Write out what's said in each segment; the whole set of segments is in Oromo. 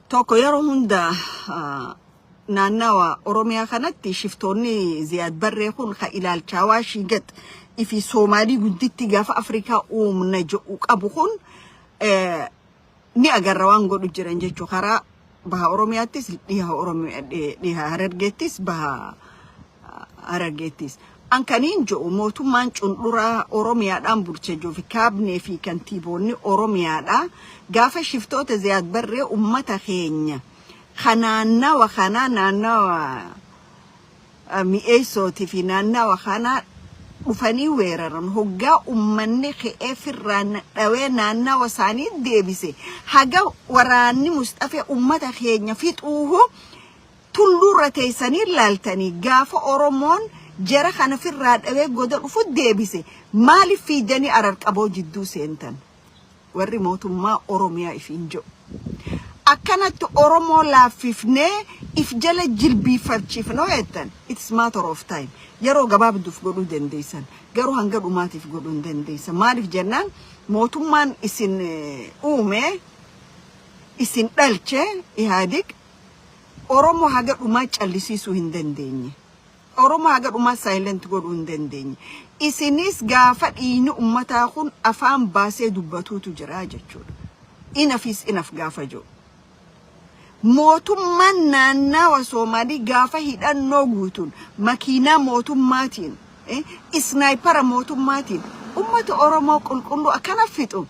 Tokko, yeroo hunda naannawa Oromiyaa kanatti shiftoonni Ziyaad Barree kun ka ilaalchaawaa shiigat ifi Soomaalii gudditti gaafa Afrikaa uumna jedhu qabu kun ni agarra waan godhu jiran jechuu, karaa baha Oromiyaattis, dhiha Oromiyaa, dhiha Harargeettis, baha Harargeettis. An kaniin jedhu, mootummaan cundhuraa Oromiyaadhaan bulche jiru fi kaabnee fi kantiiboonni Oromiyaadhaa gaafa shiftoota Ziyaad Barree ummata keenya ka naannawa kanaa, naannawa Mi'eessootii fi naannawa kanaa dhufanii weeraran, hoggaa ummanni ka'ee firraan dhawee naannawa isaanii deebise, haga waraanni Musxafee ummata keenya fixuuhu tulluurra teessanii laaltanii, gaafa Oromoon jara kana firraa dhawee goda dhufu deebise, maaliif fiidanii Ararqaboo jidduu seentan? Warri mootummaa Oromiyaa ifiin jedhu. Akkanatti Oromoo laaffifnee if jala jilbiiffachiifnoo jettan, it's matter of time. Yeroo gabaabduuf godhuu dandeessan. Garuu hanga dhumaatiif godhuu hin dandeessan. Maaliif jennaan, mootummaan isin uume, isin dhalche, Ihaadig, Oromoo haga dhumaa callisiisuu hin dandeenye. Oromoo haga dhumaa silent godhuu hin dandeenye. Isinis gaafa dhiigni ummataa kun afaan baasee dubbatuutu jira jechuudha. Enough is enough gaafa jiru. Mootummaan naannawa Soomaalii gaafa hidhannoo guutuun, makiinaa mootummaatiin, sniper mootummaatiin ummata Oromoo qulqulluu akkana fixu,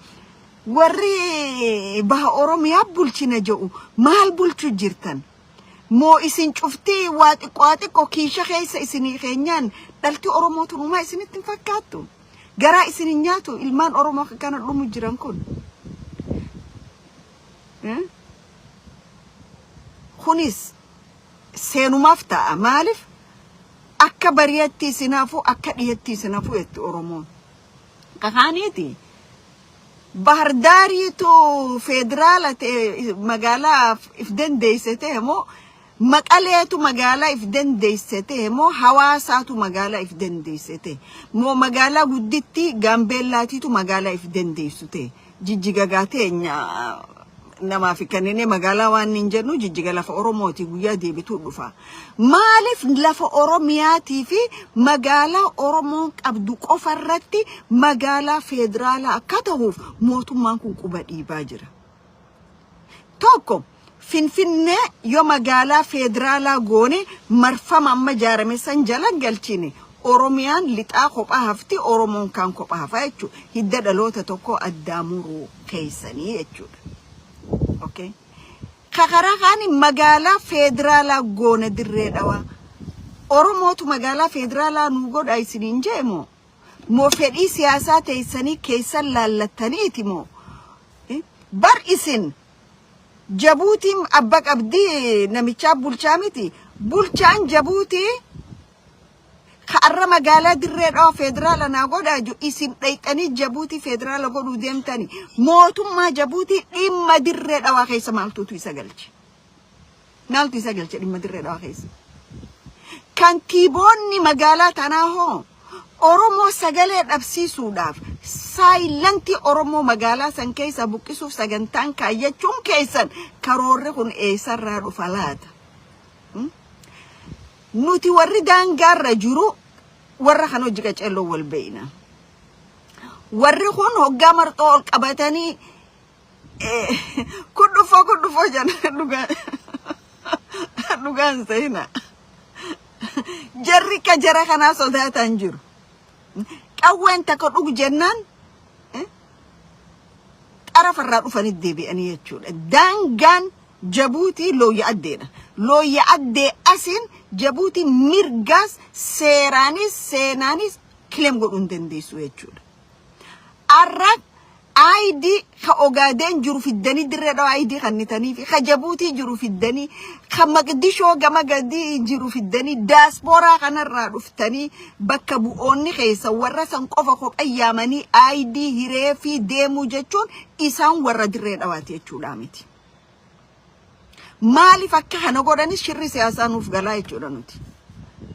warri baha Oromiyaa bulchina jedhu maal bulchu jirtan? Moo isin cuftii waa xiqqoo xiqqoo kiisha keessa isinii keenyaan dhalti Oromoo tunumaa isinitti hin fakkaattu? Garaa isin hin nyaatu ilmaan Oromoo kana dhumu jiran kun? Kunis seenumaaf ta'a. Maaliif? Akka bariyatti isin hafu, akka dhiyatti isin hafu jetti Oromoon. Kakaaniiti. Bahardaariitu federaala ta'e, magaalaa if dandeesse ta'e moo, Maqaleetu magaalaa if dandeesse ta'e moo, Hawaasaatu magaalaa if dandeesse ta'e moo, magaalaa gudditti Gaambeellaatiitu magaalaa if dandeessu ta'e? Jijjiga gaateenya namaa fi kanneen magaalaa waan hin jennu, Jijjiga lafa Oromooti, guyyaa deebituu dhufa. Maaliif lafa Oromiyaatii fi magaalaa Oromoon qabdu qofa irratti magaalaa federaalaa akka ta'uuf mootummaan kun quba dhiibaa jira? Tokko, Finfinnee yoo magaalaa federaalaa goone, marfama amma ijaarame san jala galchine, Oromiyaan lixaa kophaa hafti, Oromoon kaan kophaa hafa jechuudha. Hidda dhaloota tokko addaa muruu keessanii jechuudha. Okay. Karaa kaani magaalaa federaalaa goone Dirree Dhawaa. Oromootu magaalaa federaalaa nuu godha isiniin jee moo? Moo fedhii siyaasaa teessanii keessan laallattaniiti moo? Bar isin Jabuutiin abba qabdii, namichaa bulchaa miti. Bulchaan Jabuutii ka'arra magaalaa Dirree Dhawaa federaala naa godhaa jiru, isin dhayxanii Jabuutii federaala godhuu deemtani. Mootummaa Jabuutii dhimma Dirree Dhawaa keessa maaltuutu isa galche? Maaltu isa galche dhimma Dirree Dhawaa keessa? Kantiiboonni magaalaa tanaa hoo Oromoo sagalee dhabsiisuudhaaf, silent Oromoo magaalaa san keessa buqqisuuf sagantaan kaayyachuun keessan, karoorri kun eessarraa dhufa laata? Nuti warri daangaarra jiru warra kan hojii qaceelloo wal beeyna. Warri kun hoggaa marxoo ol qabatanii kun dhufoo, kun dhufoo jedhan, dhugaan seenaa. Jarri ka jara kanaa sodaatan jiru. Qawween takka dhugu jennaan xarafarraa dhufanii deebi'anii jechuudha. Daangaan Jabuutii Looyya Addeedha. Looyya Addee asiin Jabuutii mirgaas seeraanis seenaanis claim godhuu hin dandeessu jechuudha. Arra ID ka Ogaadeen jiru fiddanii Dirree Dhawaa ID kannitanii fi ka Jabuutii jiru fiddanii, ka Maqdishoo gama gadii jiru fiddanii, daaspooraa kanarraa dhuftanii bakka bu'oonni keessa warra san qofa kopha yaamanii ID hiree fi deemuu jechuun isaan warra Dirree Dhawaati jechuudha miti. Maaliif akka kana godhanis shirri siyaasaa nuuf galaa jechuudha nuti.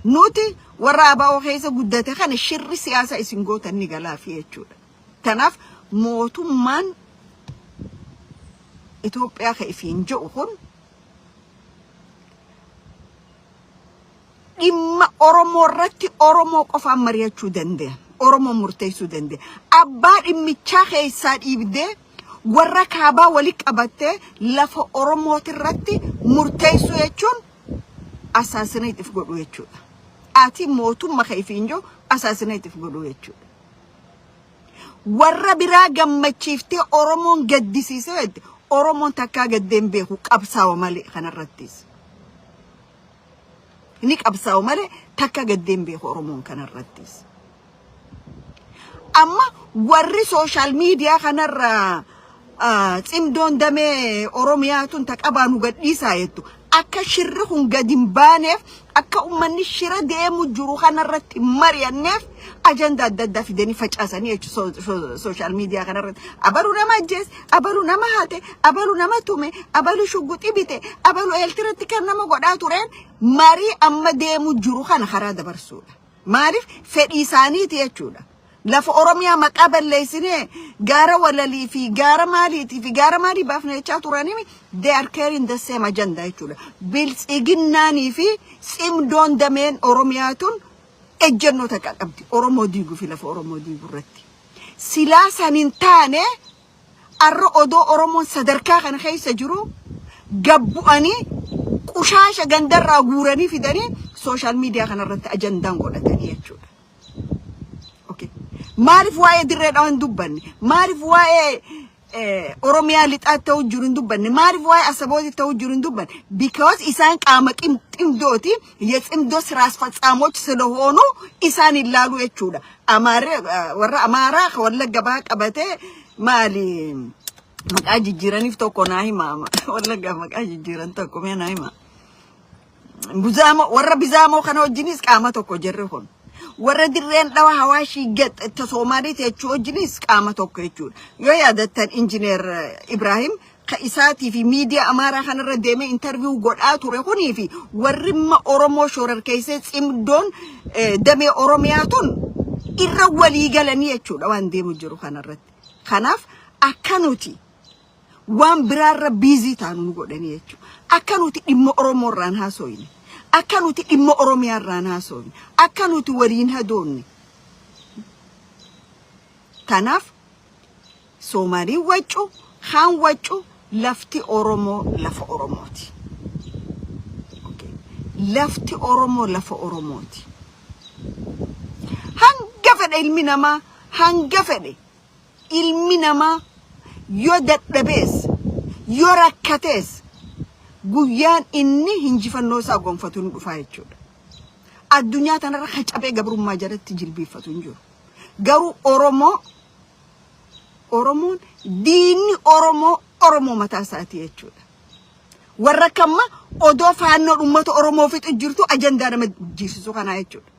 Nuti warra ABO keessa guddate kana shirri siyaasaa isin gootan ni galaafi jechuudha. Kanaaf mootummaan Itoophiyaa ka ifiin jedhu kun Dhimma Oromoo irratti Oromoo qofaan mari'achuu danda'a. Oromoo murteessuu danda'a. Abbaa dhimmichaa keessaa dhiibdee warra kaabaa walitti qabattee lafa Oromooti irratti murteessuu jechuun assassinate godhuu jechuudha. Ati mootummaa keefiin jiru assassinate godhuu jechuudha. Warra biraa gammachiiftee Oromoon gaddisiisee jette, Oromoon takkaa gaddeen beeku, qabsaawa malee kanarrattis. Ni qabsaawa malee takka gaddeen beeku Oromoon kanarrattis. Amma warri social media kanarra tsimdoon damee Oromiyaa tun taqabaa nu gadhiisaa jettu, akka shirri kun gadi hin baaneef, akka uummanni shira deemu jiru kanarratti mari'anneef ajandaa adda addaa fidanii facaasanii jechuudha social media kanarratti. Abaluu nama ajjeese, abaluu nama hate, abaluu nama tume, abaluu shugguxii bite, abaluu eeltiratti kan nama godhaa tureen marii amma deemu jiru kana karaa dabarsuudha. Maaliif? Fedhii isaaniiti jechuudha. Lafa Oromiyaa maqaa balleessinee gaara walalii fi gaara maaliitii fi gaara maalii baafne jechaa turanii, they are carrying the same agenda jechuudha. Biltsiginnaanii fi tsimdoon dameen Oromiyaa tun ejjennoo takka qabdi. Oromoo diiguu fi lafa Oromoo diiguu irratti. Silaa san hin taane, arra odoo Oromoon sadarkaa kana keessa jiru gabbu'anii qushaasha gandarraa guuranii fidanii social media kanarratti ajandaan godhatanii jechuudha. Okay. Maaliif waa'ee Dirree Dhawaa hin dubbanne? Maaliif waa'ee Oromiyaa lixaa ta'uu jiru hin dubbanne? Maaliif waa'ee Asabooti ta'uu jiru hin dubbanne? Because isaan qaama ximdooti, የጽምዶ ስራ አስፈጻሞች ስለሆኑ isaan ilaalu jechuudha. Amaarri warra Amaaraa Wallagga Bahaa qabatee maali maqaa jijjiiraniif tokko naa hima. Wallagga maqaa jijjiiran tokko mee naa hima. Bizaamoo, warra Bizaamoo kana wajjinis qaama tokko jirri kun. Warra Dirreen Dhawa Hawaashii gaxxa Soomaalii jechuu wajjinis qaama tokko jechuudha. Yoo yaadattan, Injineer Ibrahim ka isaatii fi miidiyaa Amaaraa kanarra deemee interview godhaa ture kunii fi warri imma Oromoo shororkeessee tsimdoon damee Oromiyaa tun irra walii galanii jechuudha waan deemu jiru kanarratti. Kanaaf akka nuti waan biraarra busy taanu nu godhanii jechuudha. Akka nuti dhimma Oromoo irraan haasofne, akka nuti dhimma Oromiyaa irraan haasofne, akka nuti waliin hadoonne. Kanaaf Soomaaliin waccu, haan waccu, lafti Oromoo lafa Oromooti. Lafti Oromoo lafa Oromooti. Hanga fedhe ilmi namaa, hanga fedhe ilmi namaa yoo dadhabees, yoo rakkatees, guyyaan inni hinjifannoo isaa gonfatu ni dhufaa jechuudha. Addunyaa tanarra hacabee gabrummaa jalatti jilbiiffatu hin jiru. Garuu Oromoon diinni Oromoo Oromoo mataa isaatii jechuudha. Warra kamma odoo faannoon uummata Oromoo fixu jirtu ajandaa nama jijjiirsisu kanaa jechuudha.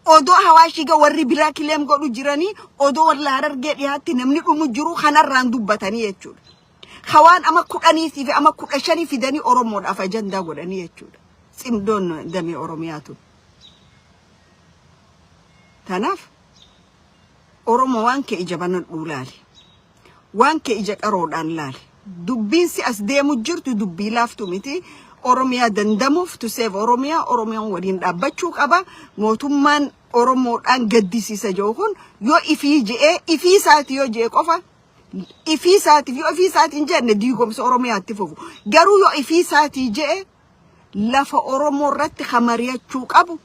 Odoo Hawaashii ga warri biraa claim godhu jiranii, odoo warra Harargee dhiyaatti namni dhumu jiru kanarraan dubbatanii jechuudha. Hawaan ama 10 fi ama 15 fidanii Oromoodhaaf ajandaa godhanii jechuudha. Tsimdoon damee Oromiyaatu. Kanaaf Oromoo, waan kee ija banadhuu laali. Waan kee ija qaroodhaan laali. Dubbiin si as deemu jirtu dubbii laaftu miti. Oromiyaa dandamuuf, to save Oromiyaa, Oromiyaan waliin dhaabbachuu qaba. Mootummaan Oromoodhaan gaddisiisa jiru kun yoo ifii je'ee, ifii isaati yoo je'e qofa, ifii isaatiif yoo ifii isaatiin jenne diigomsa Oromiyaatti fufu. Garuu yoo ifii isaatii je'e, lafa Oromoo irratti hamari'achuu qabu.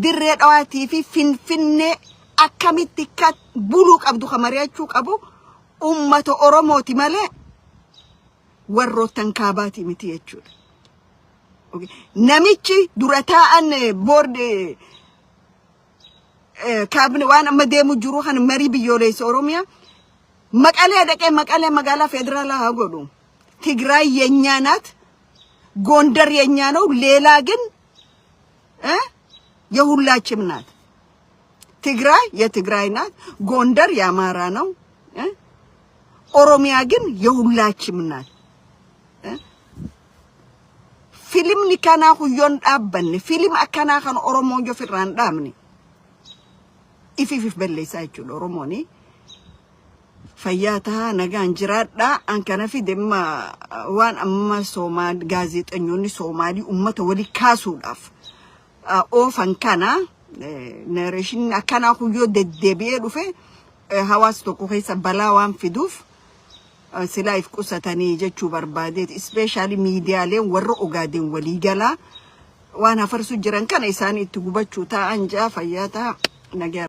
Dirree Dhawaatii fi Finfinnee akkamitti akka buluu qabdu hamari'achuu qabu ummata Oromooti malee warroottan kaabaati miti jechuudha. Namichi dura taa'an board kaabine waan amma deemu jiru kan marii biyyoolessa Oromiyaa Maqalee dhaqee Maqalee magaalaa federaalaa haa godhu. ትግራይ የኛ ናት፣ ጎንደር የኛ ነው። ሌላ ግን የሁላችንም ናት። ትግራይ የትግራይ ናት፣ ጎንደር የአማራ ነው። ኦሮሚያ ግን የሁላችንም ናት። Filimni kanaa huyyoon dhaabbanne, filim akkanaa kan Oromoon yoo firraan dhaabne ifiif if balleessaa jechuudha Oromooni. Fayyaa tahaa, nagaan jiraadhaa. An kana fide waan amma Soomaal gaazexeessitoonni Soomaalii ummata walii kaasuudhaaf oofan kana, narration akkanaa kun yoo deddeebi'ee dhufe hawaasa tokko keessa balaa waan fiduuf silaa if qusatanii jechuu barbaadeeti. Especially miidiyaaleen warra Ogaadeen waliigalaa waan hafarsu jiran kana isaanii itti gubachuu taa'an jaa. Fayyaa ta'a, nagaa.